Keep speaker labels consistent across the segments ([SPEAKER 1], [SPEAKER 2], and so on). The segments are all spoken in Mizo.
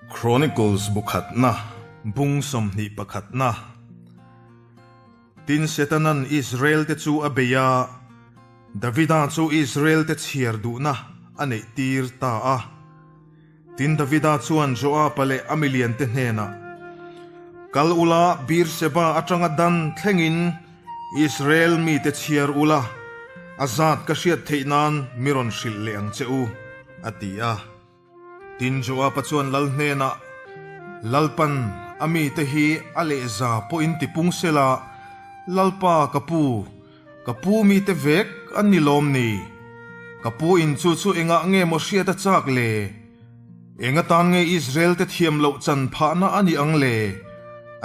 [SPEAKER 1] Chronicles bu khatna, bung 21 na. Tin, Setana'n Israel-te chu a bei a, Davida chu Israel-te chhiar duhna a neihtir ta a. Tin, Davida chuan Joab-a leh a miliante hnenah, Kal ula, Beer-sheba atanga Dan thlengin Israel mite chhiar ula, a zat ka hriat theih nan mi rawn hrilh leh ang che u, a ti a. Tin, Joab-a chuan lal hnenah, Lalpan a mite hi a lehza pawhin tipung sela, Lalpa ka pu, Ka pu mite vek an ni lawm ni? Ka pu in chu chu engah nge maw hriat a chak le? Eng atan nge Israel te thiam loh chan phahna a ni ang le?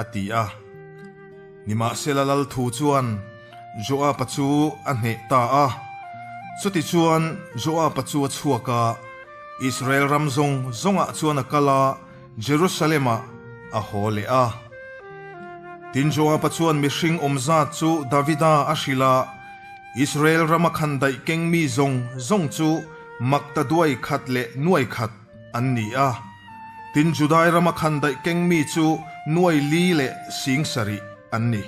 [SPEAKER 1] a ti a. Nimahsela lal thu chuan Joab-a chu a hneh ta a. Chutichuan Joab-a chu a chhuak a, Israel ram zawng zawngah chuan a kal a, Jerusalem-ah a haw leh a. Tin, Joab-a chuan mihring awm zat chu Davida a hrilh a, Israel rama khandaih keng mi zawng zawng chu makta duai khat leh nuai khat an ni a. Tin, Judai rama khandaih keng mi chu nuai li leh sing sarih an ni.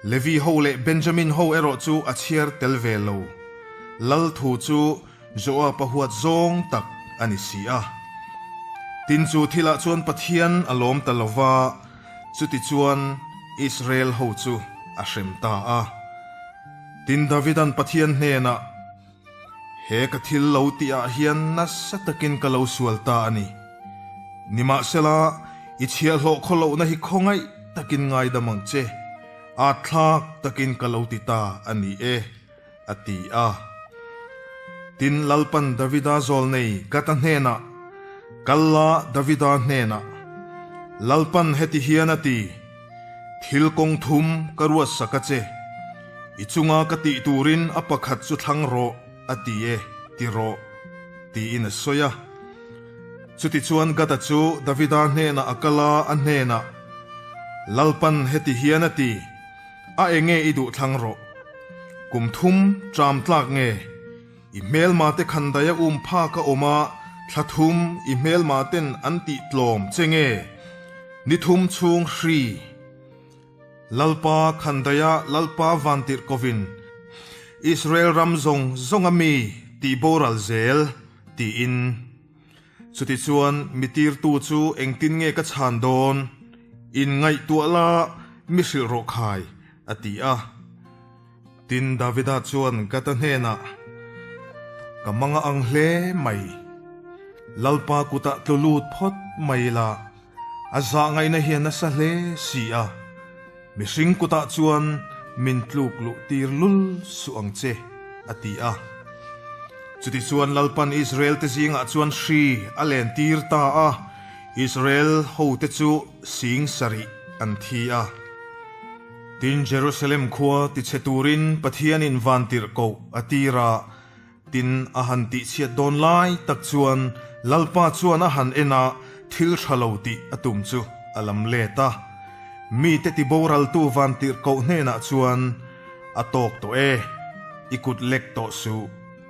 [SPEAKER 1] Levi ho leh Benjamin ho erawh chu a chhiar tel ve lo. Lal thu chu Joab-a huat zawng tak a ni si a. Tin chu thilah chuan Pathian a lawm ta lo va, chutichuan Israel ho chu a hrem ta a. Tin Davida'n Pathian hnenah, He ka thil lo tihah hian nasa takin ka lo sual ta a ni. Nimahsela, i chhiahhlawh khawlohna hi khawngaih takin ngaidam ang che, âtthlâk takin ka lo ti ta a ni e. A ti a. Tin, Lalpan Davida zawlnei Gata hnenah, Kal la Davida hnenah, Lalpan heti hian a ti, Thil kawng thum ka ruat sak a che, i chunga ka tih turin a pakhat chu thlang rawh, a ti e, ti rawh, tiin a sawi a. Chutichuan Gata chu Davida hnenah a kal a, a hnenah, Lalpan heti hian a ti, A enge i duh thlang rawh. Kum thum tram tlak nge? I hmelma te khandaia um phak a awm a, thla thum i hmelma ten an tih tlawm che nge? Ni thum chhung hri. Lalpa khandaia Lalpa vantirh kovin Israel ram zawng zawng a mi tih boral zel tiin. Chutichuan mi tirtu chu engtin nge ka chhan dawn? In ngaihtuah la, mi hrilh rawh khai, a ti a. Tin, Davida chuan Gata hnenah, Ka manga ang hle mai. Lalpa kutah tlu lut phawt mai la, a zah ngaihna hi a nasa hle si a. Mihring kutah chuan min tluk luh tir lul suh ang che, a ti a. Chutichuan Lalpan Israel-te zingah chuan hri a len tir ta a, Israel hote chu sing sarih an thi a. Tin, Jerusalem khua tichhe turin Pathianin vantirhkoh a tir a, tin a han tihchhiat dawn lai tak chuan Lalpa chuan a han en a, thil tha lo tih a tum chu a lam let a. Mite tiboraltu vantirhkoh hnenah chuan, A tawk tawh e, i kut lek tawh suh,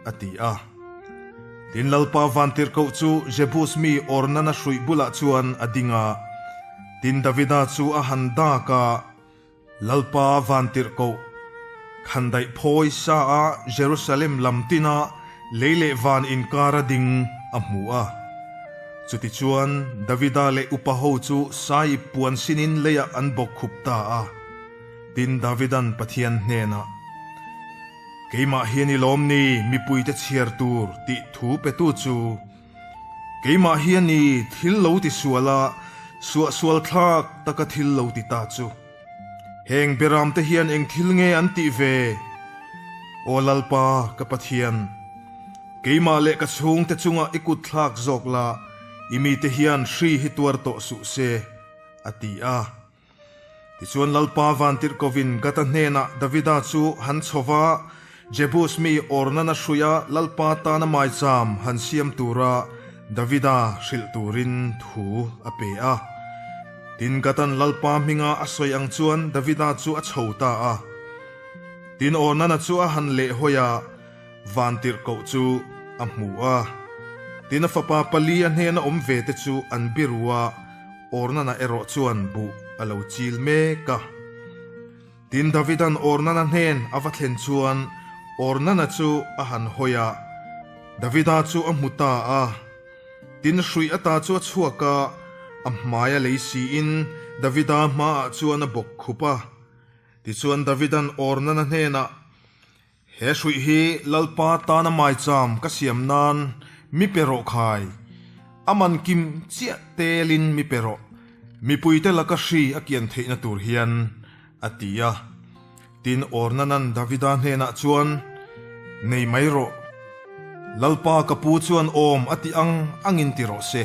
[SPEAKER 1] a ti a. Tin Lalpa vantirhkoh chu Jebus mi Ornana hruih bulah chuan a ding a. Tin Davida chu a han dak a, Lalpa vantirhkoh, khandaih phawi sa a Jerusalem lam tina lei leh van inkara ding a hmu a. Chutichuan Davida leh upa ho chu saip puan sinin leiah an bawk khup ta a. Tin Davidan Pathian hnenah, Keimah hian i lawm ni mipuite chhiar tur tih thu petu chu? Keimah hian i thil lo ti sual a, suahsual thlak taka thil lo ti ta chu. Heng beramte hian eng thil nge an tih ve? Aw Lalpa, ka Pathian, keimah leh ka chhungte chungah i kut thlak zawk la, i mite hian hri hi tuar tawh suh se, a ti a. Tichuan Lalpa vantirhkovin Gata hnenah Davida chu han chho va, Jebus mi Ornana hruia Lalpa tana maicham han siam tura Davida hrilh turin thu a pe a. Tin Gatan Lalpa hminga a sawi ang chuan Davida chu a chho ta a. Tin Ornana chu a han lehhawi a, vantirhkoh chu a hmu a. Tin a fapa pali a hnena awm ve te chu an biru a, Ornana erawh chuan buh a lo chil mek a. Tin Davidan Ornana hnen a va thlen chuan Ornana chu a han hawi a, Davida chu a hmu ta a. Tin hruih ata chu a chhuak a, a hmai a lei siin Davida hmaah chuan a bawk khup a. Tichuan Davidan Ornana hnenah, He hruih hi Lalpa tana maicham ka siam nan mi pe rawh khai, a man kim chiah telin mi pe rawh, mipuite laka hri a kian theihna tur hian, a ti a. Tin Ornanan Davida hnenah chuan, Nei mai rawh, Lalpa ka pu chuan awm a ti ang angin ti rawh se.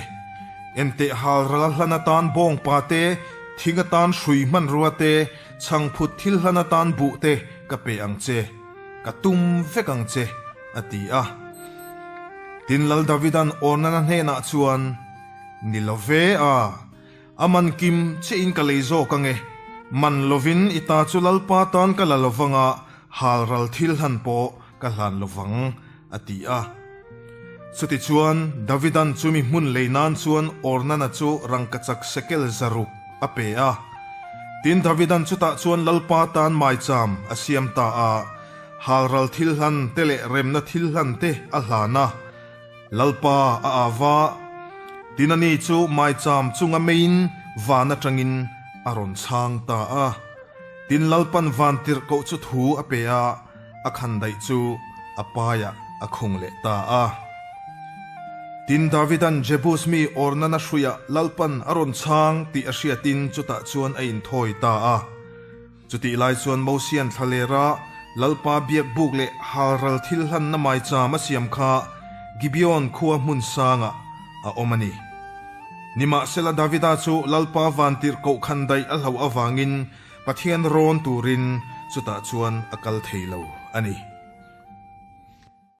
[SPEAKER 1] Enteh halral a hlan atan bawngpa te, thing atan hrui hmanrua te, Chhangphut thil hlan atan buh te ka pe ang che, ka tum vek ang che, a ti a. Tin Lal Davidan Ornana hnenah chuan, Ni lo ve a, a man kim chiahin ka lei zawk ang e, man lovin i ta chu Lalpa tan ka la lovang a, halral thil hlan pawh ka hlan lovang, a ti a. Chutichuan, Davidan chumi hmun lei nan chuan Ornana chu rangkachak shekel zaruk a pe a. Tin, Davidan chutah chuan Lalpa tan maicham a siam ta a, halral thil hlan te leh remna thil hlan te a hlan a. Lalpa a av a, tin ani chu maicham chunga meiin van atangin a rawn chhang ta a. Tin, Lalpan vantirhkoh chu thu a pe a. A khandaih chu a paiah a khung leh ta a. Tin, Davidan Jebus mi Ornana hruiah Lalpan a rawn chhang tih a hriatin chutah chuan a inthawi ta a. Chutih lai chuan Mosian thlalera Lalpa biak buk leh halral thil hlanna maicham a siam kha Gibeon khua hmun sangah a awm a ni. Nimahsela Davida chu Lalpa vantirhkoh khandaih a hlauh avangin Pathian rawn turin chutah chuan a kal thei lo a ni.